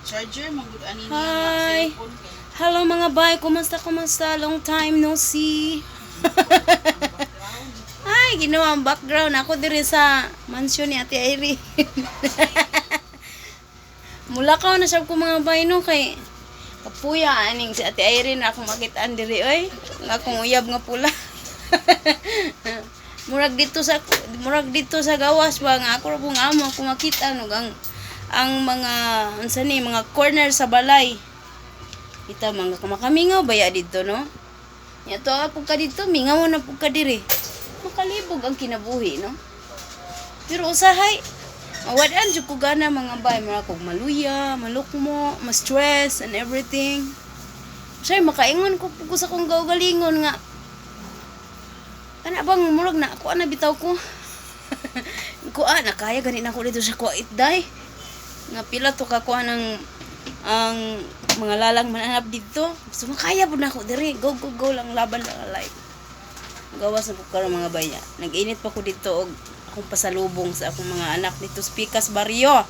Charger man gud ani niya nga Hi. cellphone kay Hello, mga bay, kumusta, kumusta? Long time no see. Ay, ginawa ang background. Ako diri sa mansion ni Ate Irene. Mulakaw na siya ko, mga bay, no, kay kapuya aning si Ate Irene na akong makitaan diri oy. Ang akong uyab nga pula. Murag dito sa gawas ba nga ako ra pong amo akong makita no ang mga unsa ni mga corner sa balay. Kita mga makamingaw baya dito, no? Nya to pug ka dito, mingaw na pug ka diri. Makalibog ang kinabuhi, no? Pero usahay, mawad-an jud ko gana, mga bay, mura kog maluya, malukmo, ma-stress and everything. Usahay makaingon ko pug ko sa akong kaugalingon nga kana bang murag na ako na bitaw ko. Kuha na kaya gani na ako dito sa Kuwait day. Nga pila to ka kuha ng ang mga lalang mananap dito. So makaya pud na ako diri. Go, go, go lang, laban lang ang life. Gawas na po karon, mga baya. Nag-init pa ko dito og akong pasalubong sa akong mga anak dito sa Pikas Barrio.